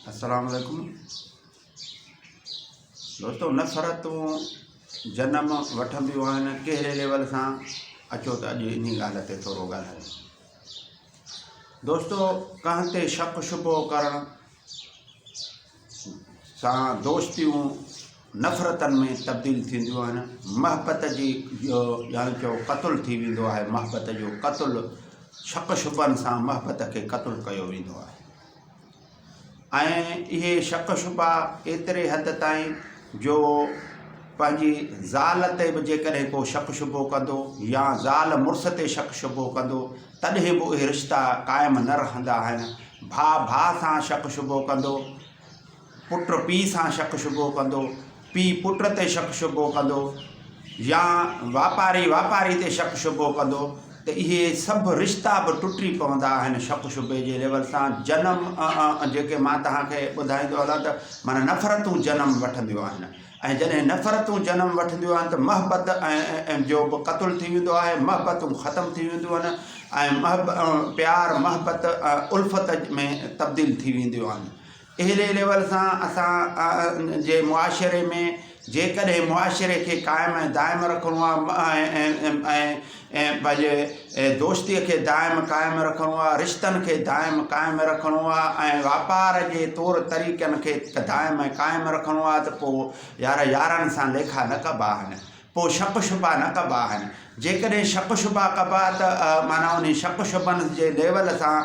السلام عليڪم دوستو نفرتون جنم وٺنديون آهن ڪهڙي ليول سان اچو ته اڄ انهي ڳالهه تي ٿورو ڳالهايون دوستو ڪنهن تي شڪ شبهو ڪرڻ سان دوستيون نفرتن ۾ تبديل ٿينديون آهن محبت جي جو يعني چئو قتل ٿي ويندو آهي محبت جو قتل شڪ شبهن سان محبت کي قتل ڪيو ويندو آهي ۽ اهي شڪ شبها ايتري حد تائين جو پنهنجي زال تي به جيڪڏهن ڪو شڪ شبهو ڪندو يا زال مڙس تي شڪ شبهو ڪندو تڏهن به اهي رشتا قائم نه رهندا آهن. ڀاء ڀاء سان شڪ شبهو ڪندو، پٽ پيء سان شڪ شبهو ڪندو، پيء پٽ تي شڪ شبهو ڪندو يا واپاري واپاري تي شڪ شبهو ڪندو ته اهي سڀ رشتا به ٽٽي پوندا آهن شڪ شبهي جي ليول سان جنم جيڪي مان توهان کي ٻڌائيندو هلان ته معنيٰ نفرتون جنم وٺنديون آهن. ۽ جڏهن نفرتون جنم وٺنديون آهن ته محبت جو به قتل ٿي ويندو آهي، محبتون ختم ٿي وينديون آهن ۽ پيار محبت الفت ۾ تبديل ٿي وينديون آهن. اهڙي ليول سان اسان جي معاشري ۾ جيڪڏهن معاشري کي قائم ۽ دائم رکڻو آهي ۽ ۽ پنهنجي دوستيء کي دائم قائم رکڻو آهي، رشتن کي دائم قائم رکڻو آهي ۽ واپار جي طور طريقن کي دائم ۽ قائم رکڻو آهي ته پوء يار يارن سان ليکا نه ڪبا آهن، پوء شڪ شبها نه ڪبا آهن. جيڪڏهن شڪ شبها ڪبا ته معنيٰ انهي شڪ شبهن جي ليول سان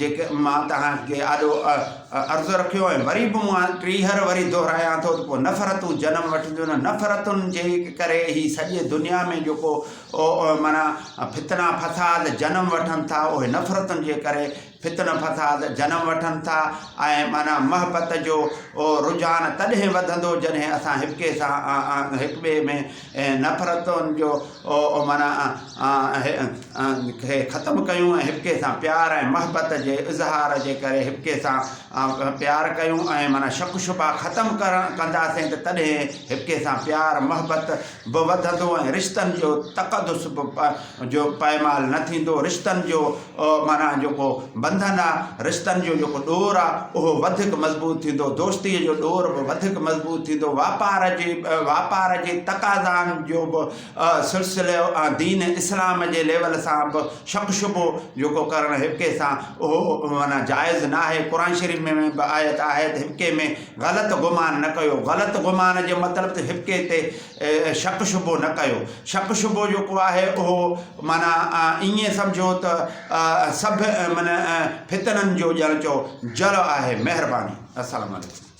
جيڪي مان توهان کي آڏو عرض رکيو ۽ وري به مان ٽيهر وري دهرايان ٿو ته پوء نفرتون جنم وٺنديون آهن نفرتن جي ڪري هي سڄي دنيا ۾ جيڪو معنيٰ فتنا فساد جنم وٺن ٿا اهي نفرتن جي ڪري فتنه فساد جنم وٺن ٿا ۽ معنيٰ محبت جو رجحان تڏهن وڌندو جڏهن اسان هڪ سان هڪ ٻئي ۾ نفرتن جو معنيٰ کي ختم ڪيون ۽ هڪ ٻئي سان پيار ۽ محبت جي اظهار جي ڪري هڪ ٻئي سان پيار ڪيون ۽ معنيٰ شڪ شبها ختم ڪرڻ ڪنداسين ته تڏهن هڪ ٻئي سان پيار محبت به وڌندو ۽ رشتن جو تقدس به جو پائمال نه ٿيندو رشتن جو معنيٰ جيڪو بنڌن آ رشتن جو جيڪو ڏور آ اهو وڌيڪ مضبوط ٿيندو دوستيء جو ڏور به وڌيڪ مضبوط ٿيندو واپار جي واپار جي تقاضائن جو به سلسلو دين اسلام جي ليول سان به شڪ شبهو جيڪو ڪرڻ هڪ سان اهو معنيٰ جائز نه آهي قرآن شريف ۾ به آيت آهي ته هڪ ۾ غلط گمان نه ڪيو غلط گمان جو مطلب ته هڪ تي شڪ شبهو نه ڪيو. شڪ شبهو جيڪو آهي اهو معنيٰ ائين سمجهو ته سڀ معنيٰ فتنن جو ڄڻ چئو جڙ آهي. مهرباني. السلام عليڪم.